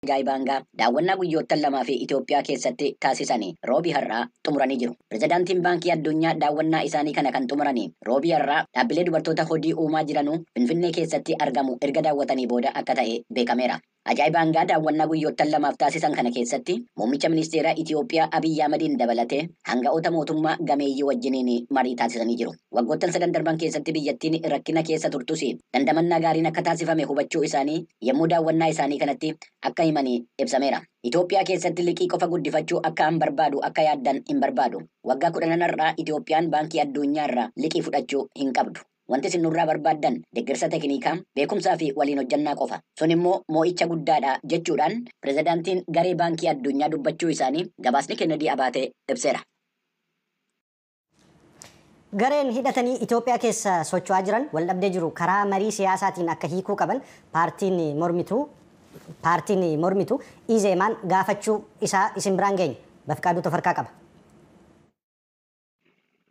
Ajaay Baangaa daawwannaa guyyoottan lamaa fi Itoophiyaa keessatti taasisanii roobii har'aa xumuranii jiru. Pirezidaantiin Baankii Addunyaa daawwannaa isaanii kana kan xumuranii roobii har'aa dhaabbilee dubartoota hojii uumaa jiranuu Finfinnee keessatti argamu erga daawwatanii booda akka ta'e beekameera. Ajaay Baangaa daawwannaa guyyoottan lamaaf taasisan kana keessatti muummicha ministeeraa Itoophiyaa Abiyyi Ahmediin dabalatee hanga'oota mootummaa gameeyyii wajjiniin marii taasisanii jiru. Waggoottan sadan darban keessatti biyyattiin rakkina keessa turtus dandamannaa gaariin akka taasifame hubachuu isaanii yommuu daawwannaa isaanii kanatti akka himanii ibsameera. Itoophiyaa keessatti liqii qofa guddifachuu akka hin barbaadu akka yaaddan hin barbaadu. Waggaa 10 irraa Itoophiyaan Baankii Addunyaa irraa liqii fudhachuu hin qabdu. Wanti isin nurraa barbaaddan deeggarsa teeknikaa, beekumsaa fi waliin hojjannaa qofa. Sun immoo moo'icha guddaadha jechuudhaan pirezidaantiin garee Baankii Addunyaa dubbachuu isaanii gabaasni Kennedy Abaatee ibseera. Gareen hidhatanii Itoophiyaa keessa socho'aa jiran waldhabdee jiru karaa marii siyaasaatiin akka hiikuu qaban paartiin mormituu Izeemaan gaafachuu isaa isin biraan geenye. Bafqaaduu Tofarkaa qaba.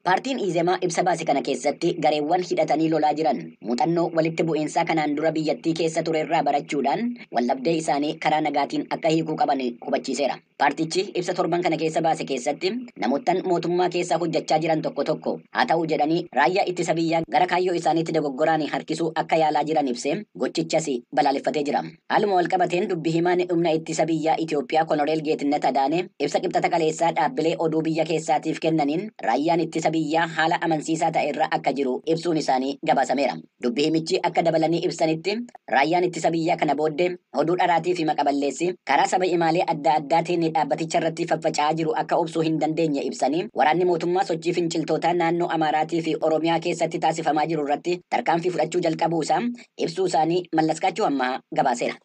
Paartiin Izeemaa ibsa baase kana keessatti gareewwan hidhatanii lolaa jiran muuxannoo walitti bu'iinsaa kanaan dura biyyattii keessa ture irraa barachuudhaan waldhabdee isaanii karaa nagaatiin akka hiikuu qaban hubachiiseera. Paartichi ibsa torban kana keessa baase keessatti namoottan mootummaa keessa hojjechaa jiran tokko tokko haa ta'u jedhanii raayyaa ittisa biyyaa gara kaayyoo isaaniitti dogoggoraan harkisuu akka yaalaa jiran ibsee gochichas balaaleffatee jira. Haaluma walqabateen dubbi himaan humna ittisa biyyaa Itoophiyaa Koloneel Geetnet Adaanee ibsa qibxata kaleessaa dhaabbilee oduu biyya keessaatiif kennaniin raayyaan ittisa biyyaa haala amansiisaa ta'e irra akka jiru ibsuun isaanii gabaasameera. Dubbi himichi akka dabalanii ibsanitti raayyaan ittisa biyyaa kana booddee oduu dharaatii fi maqaballeessi karaa saba imaalee adda addaatiin dhaabbaticha irratti faffaca'aa jiru akka obsuu hin dandeenye ibsanii waraanni mootummaa sochii finciltootaa naannoo Amaaraatii fi Oromiyaa keessatti taasifamaa jiru irratti tarkaanfii fudhachuu jalqabuu isaa ibsuu isaanii Mallaskaachuu ammaa gabaaseera.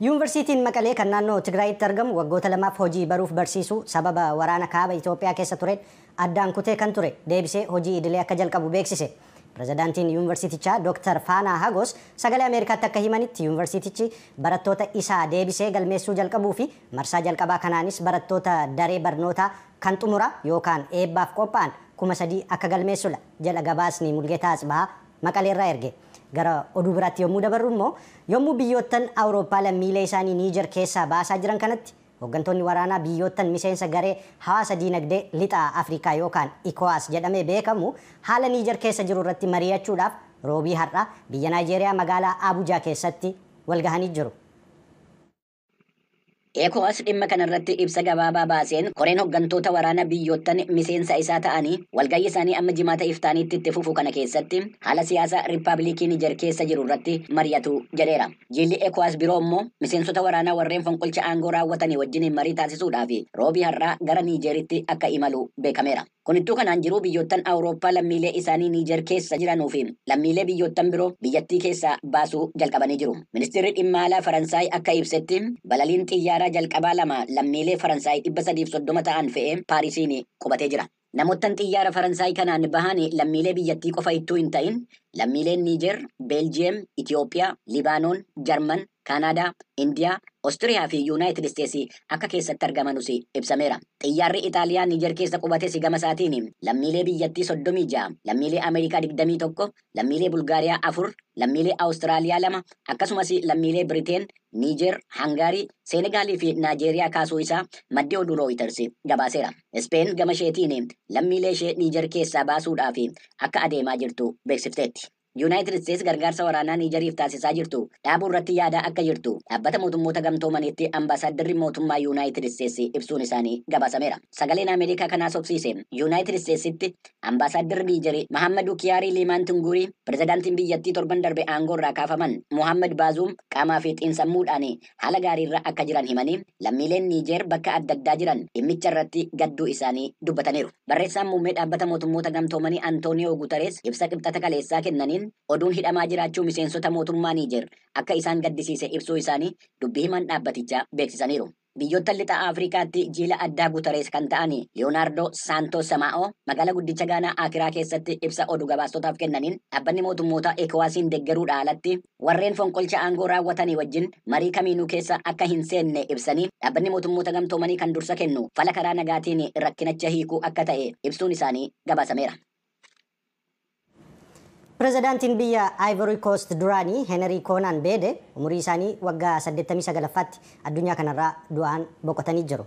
Yuunivarsiitiin Maqalee kan naannoo Tigraayitti argamu waggoota lamaaf hojii baruuf barsiisuu sababa waraana kaaba Itoophiyaa keessa tureen addaan kutee kan ture deebisee hojii idilee akka jalqabu beeksise. Pirezidaantiin yuunivarsiitichaa Dr. Faanaa Hagos sagalee Ameerikaatti akka himanitti yuunivarsiitichi barattoota isaa deebisee galmeessuu jalqabuu fi marsaa jalqabaa kanaanis barattoota daree barnootaa kan xumura yookaan eebbaaf qophaa'an 3,000 akka galmeessudha jedha gabaasni Mulgeetaa Atsbahaa Maqaleerraa erge. Gara oduu biraatti yommuu dabarru immoo yommuu biyyoottan Awurooppaa lammiilee isaanii Niijer keessaa baasaa jiran kanatti hooggantoonni waraanaa biyyoottan miseensa garee hawaasa diinagdee lixa Afrikaa yookaan ECOWAS jedhamee beekamu haala Niijer keessa jiru irratti mari'achuudhaaf roobii har'a biyya Naayijeeriyaa magaalaa Abuujaa keessatti walgahanii jiru. ECOWAS dhimma kanarratti ibsa gabaabaa baaseen koreen hooggantoota waraana biyyoottan miseensa isaa ta'anii walgahii isaanii amma jimaata iftaaniitti itti fufu kana keessatti haala siyaasaa Riippaabilikii Niijer keessa jiru irratti mari'atu jedheera. Jilli ECOWAS biroo immoo miseensota waraanaa warreen fonqolcha aangoo raawwatanii wajjiniin marii taasisuudhaaf roobii har'aa gara Niijeritti akka imalu beekameera. Kunittuu kanaan jiru biyyoottan Awurooppaa lammiilee isaanii Niijer keessa jiranuu fi lammiilee biyyoottan biroo biyyattii keessaa baasuu jalqabanii jiru. Ministeerri dhimma alaa Faransaay akka ibsetti balaliin xiyyaaraa jalqabaa lama lammiilee Faransaay 330 ta'an fe'ee Paarisiin qubatee jira. Namoottan xiyyaara Faransaay kanaan bahan lammiilee biyyattii qofa ittuu hin ta'in lammiileen Niijer, Beeljiyeem, Itoophiyaa, Libaanoon, Jarman, Kaanaadaa, Indiyaa, Oostiriyaa fi Yuunaayitid Isteetsi akka keessatti argamanus ibsameera. Xiyyaarri Itaaliyaa Niijer keessa qubates gama isaatiin lammiilee biyyattii 36, lammiilee Ameerikaa 21, lammiilee Bulgaariyaa 4, lammiilee Awustiraaliyaa 2, akkasumas lammiilee Biriteen, Niijer, Hangaarii, Seenegaalii fi Naajeeriyaa kaasuu isaa maddi oduu Rooyiters gabaaseera. Ispeen gama isheetiin lammiilee ishee Niijer keessaa baasuudhaaf akka adeemaa jirtu beeksifteetti. Yuunaayitid Isteetsi gargaarsa waraanaa Niijeriif taasisaa jirtu dhaabuu irratti yaadaa akka jirtu dhaabbata mootummoota gamtoomaniitti ambaasaaddarri mootummaa Yuunaayitid Isteetsi ibsuun isaanii gabaasameera. Sagaleen Ameerikaa kanaas obsiise Yuunaayitid Isteetsitti ambaasaaddarri Niijerii Mahammaduu Kiyaarii Liimaan Tungurii pirezidaantiin biyyattii torban darbe aangoo irraa kaafaman Muhammad Baazuum qaamaa fi xiinsammuudhaan haala gaariirra akka jiran himanii lammiileen Niijer bakka adda addaa jiran dhimmicha irratti gadduu isaanii dubbataniiru. Barreessaan muummee dhaabbata mootummoota gamtoomanii Antooniyoo Guutarees ibsa qibxata kaleessaa kennaniin oduun hidhamaa jiraachuu miseensota mootummaa Niijer akka isaan gaddisiise ibsuu isaanii dubbii himaan dhaabbatichaa beeksisaniiru. Biyyoota lixa Afrikaatti jiila addaa Guutarees kan ta'an Leeyonaardoo Saantos Samaa'oo magaalaa guddicha Gaanaa Akiraa keessatti ibsa oduu gabaastotaaf kennaniin dhaabbanni mootummoota ECOWASiin deeggaruudhaan alatti warreen fonqolcha aangoo raawwatanii wajjin marii kamiinuu keessa akka hin seenne ibsanii dhaabbanni mootummoota gamtoomanii kan dursa kennu fala karaa nagaatiin rakkinacha hiikuu akka ta'e ibsuun isaanii gabaasameera. Pirezidaantiin biyya Ivory Coast duraanii Henry Konan Bede umurii isaanii waggaa 89ffaatti addunyaa kanarraa du'aan boqotanii jiru.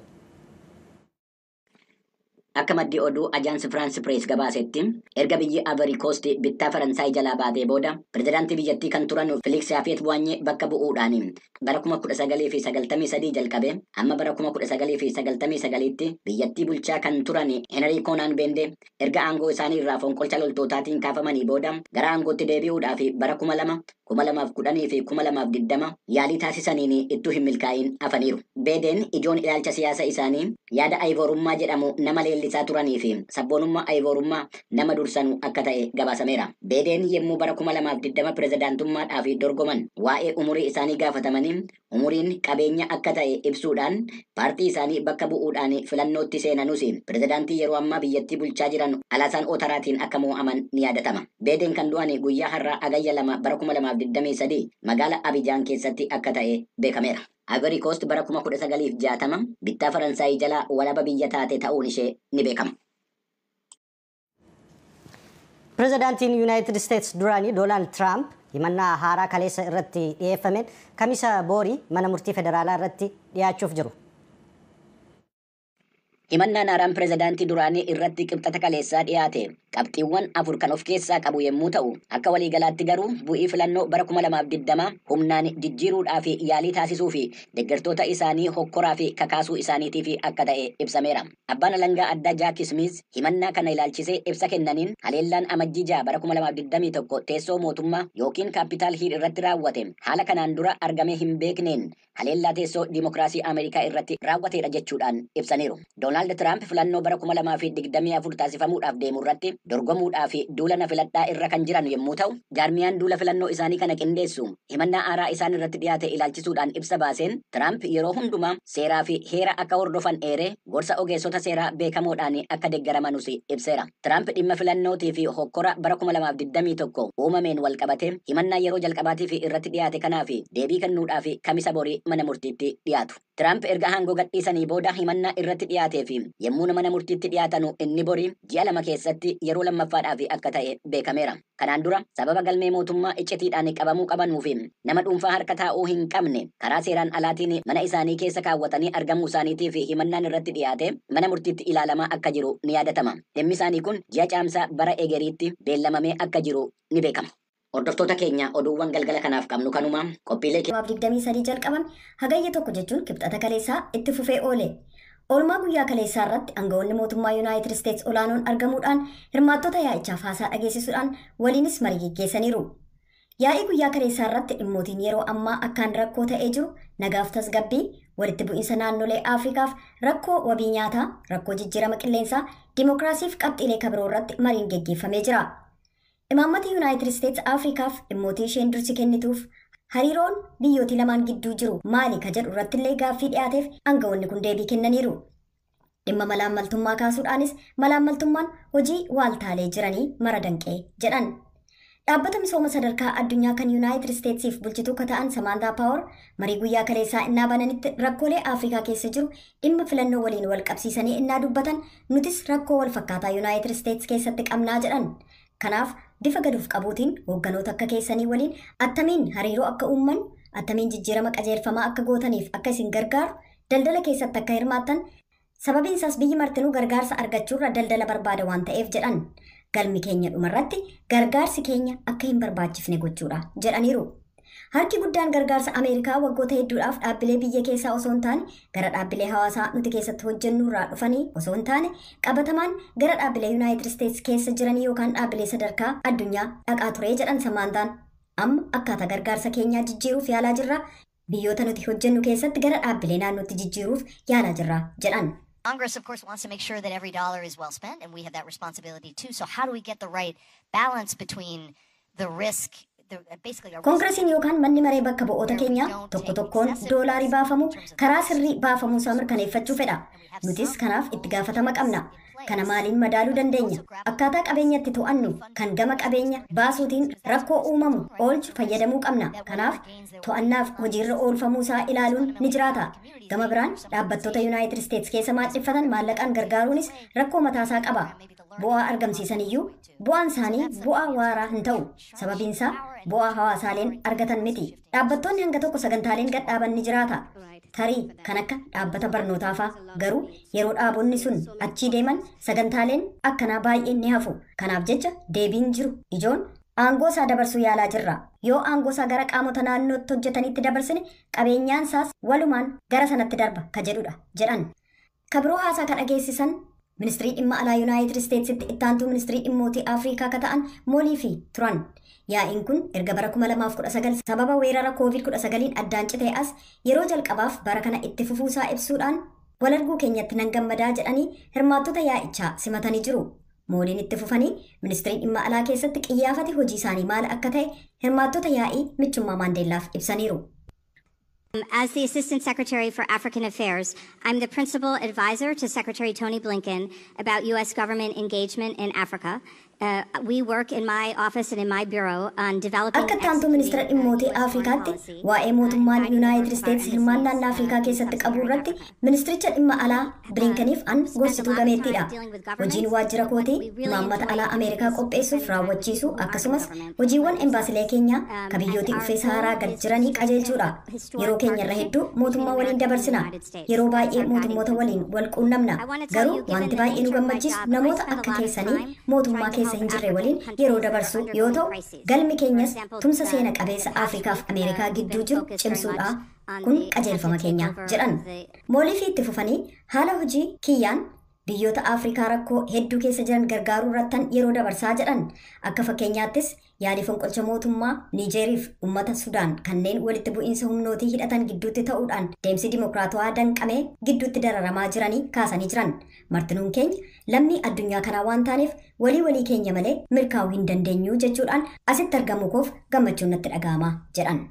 Akka maddi oduu Ajaansi Firaansi Pirees gabaasetti, erga biyyi Ivory Coast bittaa Faransaay jalaa baatee booda, pirezidaantii biyyattii kan turan Felix Houphouët Boigny bakka bu'uudhaan bara 1993 jalqabe amma bara 1999tti biyyattii bulchaa kan turan Henry Konan Bende, erga aangoo isaanii irraa fonqolcha loltootaatiin kaafamanii booda gara aangootti deebi'uudhaaf bara 2000, 2010 fi 2020 yaalii taasisaniin ittuu hin milkaa'in hafaniiru. Beedeen ijoon ilaalcha siyaasa isaanii yaada Ayivoorummaa jedhamu nama leellisaa turanii fi sabboonummaa Ayivoorummaa nama dursanu akka ta'e gabaasameera. Beedeen yommuu bara 2020 pirezidaantummaadhaaf dorgoman waa'ee umurii isaanii gaafatamanii, umuriin qabeenya akka ta'e ibsuudhaan paartii isaanii bakka bu'uudhaan filannootti seenanus, pirezidaantii yeroo ammaa biyyattii bulchaa jiran Alaasaan Otaraatiin akka mo'aman ni yaadatama. Beedeen kan du'an guyyaa har'aa Agayya 2 bara 2023 magaala Abijaan keessatti akka ta'e beekameera. Ivory Coast bara 1960 bittaa Faransaay jalaa walaba biyya taate ta'uun ishee ni beekama. Pirezidaantiin Yuunaayitid Isteets duraanii Doonaald Tiraamp himannaa haaraa kaleessa irratti dhiyeeffameen Kamisa boorii mana murtii federaalaa irratti dhiyaachuuf jiru. Himannaan haaraan pirezidaantii duraanii irratti Qibxata kaleessaa dhiyaate qabxiiwwan afur kan of keessaa qabu yommuu ta'u, akka waliigalaatti garuu bu'ii filannoo bara 2020 humnaan jijjiiruudhaa fi yaalii taasisuu fi deeggartoota isaanii hokkoraa fi kakaasuu isaaniitiif akka ta'e ibsameera. Abbaan alangaa addaa Jaak Smith himannaa kana ilaalchisee ibsa kennaniin, haleellaan Amajjii 6 bara 2021 teessoo mootummaa yookiin Capitol Hill irratti raawwate haala kanaan dura argamee hin beekneen haleellaa teessoo diimokiraasii Ameerikaa irratti raawwateedha jechuudhaan ibsaniiru. Doonaald Tiraamp filannoo bara 2024 taasifamuudhaaf deemu irratti dorgomuudhaaf duula na filadhaa irra kan jiran yommuu ta'u, jaarmiyaan duula filannoo isaanii kana qindeessu himannaa haaraa isaan irratti dhiyaate ilaalchisuudhaan ibsa baaseen, Tiraamp yeroo hundumaa seeraa fi heera akka hordofan eeree, gorsa ogeessota seeraa beekamoodhaan akka deeggaramanus ibseera. Tiraamp dhimma filannootii fi hokkora bara 2021 uumameen wal qabate himannaa yeroo jalqabaatiif irratti dhiyaate kanaaf deebii kennuudhaaf Kamisa borii mana murtiitti dhiyaatu. Tiraamp erga aangoo gadhiisanii booda himannaa irratti dhiyaatee fi yommuu mana murtiitti dhiyaatanu inni borii ji'a 2 keessatti yeroo lammaffaadhaaf akka ta'e beekameera. Kanaan dura sababa galmee mootummaa iccitiidhaan qabamuu qabanuu fi nama dhuunfaa harka taa'uu hin qabne karaa seeraan alaatiin mana isaanii keessa kaawwatanii argamuu isaaniitii fi himannaan irratti dhiyaate mana murtiitti ilaalamaa akka jiru ni yaadatama. Dhimmi isaanii kun ji'a Caamsaa bara egeriitti beellamamee akka jiru ni beekama. Hordoftoota keenya, oduuwwan galgala kanaaf qabnu kanuma. Qophiilee 23 jalqabame Hagayya 1 jechuun Kibxata kaleessaa itti fufee oole. Oolmaa guyyaa kaleessaa irratti aangawoonni mootummaa Yuunaayitid Isteets olaanoon argamuudhaan hirmaattota yaa'ichaaf haasaa dhageessisuudhaan waliinis marii geggeessaniiru. Yaa'ii guyyaa kaleessaa irratti dhimmootiin yeroo ammaa akkaan rakkoo ta'ee jiru nagaaf tasgabbii, walitti bu'iinsa naannolee Afrikaaf rakkoo wabii nyaataa, rakkoo jijjiirama qilleensaa, dimookiraasiif qabxiilee kabiroo irratti mariin geggeeffamee jira. Imaammata Yuunaayitid Isteets Afrikaaf dhimmootii isheen dursi kennituuf hariiroon biyyootii lamaan gidduu jiru maali ka jedhu irrattillee gaaffii dhiyaateef aangawoonni kun deebii kennaniiru. Dhimma malaammaltummaa kaasuudhaanis malaammaltummaan hojii waaltaalee jiranii mara danqee jedhan. Dhaabbata misooma sadarkaa addunyaa kan Yuunaayitid Isteetsiif bulchituu ka ta'an Samaantaa Paawar marii guyyaa kaleessaa innaa bananitti rakkoolee Afrikaa keessa jiru dhimma filannoo waliin wal qabsiisanii innaa dubbatan, nutis rakkoo wal fakkaataa Yuunaayitid Isteets keessatti qabnaa jedhan. Kanaaf bifa gaduuf qabuutiin hoogganoota akka keessanii waliin attamiin hariiroo akka uumman, attamiin jijjiirama qajeelfamaa akka gootaniif akka isin gargaaru, daldala keessatti akka hirmaattan, sababiin isaas biyyi martinuu gargaarsa argachuurra daldala barbaada waan ta'eef jedhan. Galmi keenya dhumarratti gargaarsi keenya akka hin barbaachifne gochuudha jedhaniiru. Harki guddaan gargaarsa Ameerikaa waggoota hedduudhaaf dhaabbilee biyya keessaa osoo hin taane gara dhaabbilee hawaasaa nuti keessatti hojjennu irraa dhufanii osoo hin taane qabatamaan gara dhaabbilee Yuunaayitid Isteets keessa jiranii yookaan dhaabbilee sadarkaa addunyaa dhaqaa ture jedhan Samaantaan. Amma akkaataa gargaarsa keenyaa jijjiiruuf yaalaa jirra. Biyyoota nuti hojjennu keessatti gara dhaabbilee naannootti jijjiiruuf yaalaa jirra jedhan. Congress, of course, wants to make sure that every dollar is well spent, and we have that responsibility too. So, how do we get the right balance between the risk, the, basically a risk Koongiresiin yookaan manni maree bakka bu'oota keenyaa tokko tokkoon doolaarii baafamu karaa sirrii baafamuu isaa mirkaneeffachuu fedha. Nutis kanaaf itti gaafatama qabna. Kana maaliin madaaluu dandeenya? Akkaataa qabeenyatti to'annu kan gama qabeenya baasuutiin rakkoo uumamu oolchu fayyadamuu qabna. Kanaaf to'annaaf hojiirra oolfamuu isaa ilaaluun ni jiraata. Gama biraan dhaabbattoota Yuunaayitid Isteets keessa maadheffatan maallaqaan gargaaruunis rakkoo mataasaa qaba. Bu'aa argamsiisan iyyuu bu'aan isaanii bu'aa waaraa hin ta'u. Sababiinsaa bu'aa hawaasaaleen argatan miti. Dhaabbattoonni hanga tokko sagantaaleen gadhaaban ni jiraata. Tarii kan akka dhaabbata barnootaa fa'a. Garuu yeroo dhaabonni sun achii deeman sagantaaleen akkanaa baay'een ni hafu. Kanaaf jecha deebiin jiru ijoon aangoo isaa dabarsuu yaalaa jirra. Yoo aangoo isaa gara qaamota naannootti hojjetanitti dabarsine qabeenyaan isaas walumaan gara sanatti darba ka jedhudha jedhan. Kabiroo haasaa kan dhageessisan Ministirii dhimma alaa Yuunaayitid Isteetsitti ittaantuu ministirii dhimmootii Afrikaa ka ta'an Moolii fi turan. Yaa'iin kun erga bara 2019 sababa weerara COVID-19 addaan citee as yeroo jalqabaaf bara kana itti fufuusaa ibsuudhaan walarguu keenyatti nan gammadaa jedhanii hirmaattota yaa'ichaa simatanii jiru. Mooliin itti fufanii ministirii dhimma alaa keessatti qiyyaafati hojii isaanii maal akka ta'e hirmaattota yaa'ii michummaa Maandeellaaf ibsaniiru. As the Assistant Secretary for African Affairs, I'm the principal advisor to Secretary Tony Blinken about U.S. government engagement in Africa. We work in my office and in my bureau on developing Akka ittaantuu ministeera dhimmootii Afrikaatti waa'ee mootummaan Yuunaayitid Isteets hirmaannaan Afrikaa keessatti qabu irratti ministiricha dhimma alaa Blinkeniif an gorsituu gameettiidha. Hojiin waajjira kootii imaammata alaa Ameerikaa qopheessuuf raawwachiisuu akkasumas hojiiwwan embaasilee keenyaa ka biyyootii uffee Saharaa gad jiranii qajeelchuudha. Yeroo keenya irra hedduu mootummaa waliin dabarsina. Yeroo baay'ee mootummoota waliin wal quunnamna. Garuu wanti baay'ee nu gammachiisu namoota akka keessanii mootummaa keessa hin jirre waliin yeroo dabarsu yoo ta'u, galmi keenyas tumsa seena qabeessa Afrikaaf Ameerikaa gidduu jiru cimsuudha. Kun qajeelfama keenya jedhan. Moolii fi itti fufanii haala hojii kiyyaan biyyoota Afrikaa rakkoo hedduu keessa jiran gargaaruu irrattan yeroo dabarsaa jedhan. Akka fakkeenyaattis yaalii fonqolcha mootummaa Niijeeriif uummata Sudaan kanneen walitti bu'iinsa humnootii hidhatan gidduutti ta'uudhaan deemsi dimokiraatawaa danqamee gidduutti dararamaa jiranii kaasanii jiran. Martinuun keenya lammii addunyaa kanaa waan taaneef walii walii keenya malee milkaa'uu hin dandeenyu jechuudhaan asitti argamuu koof gammachuun natti dhaga'ama jedhan.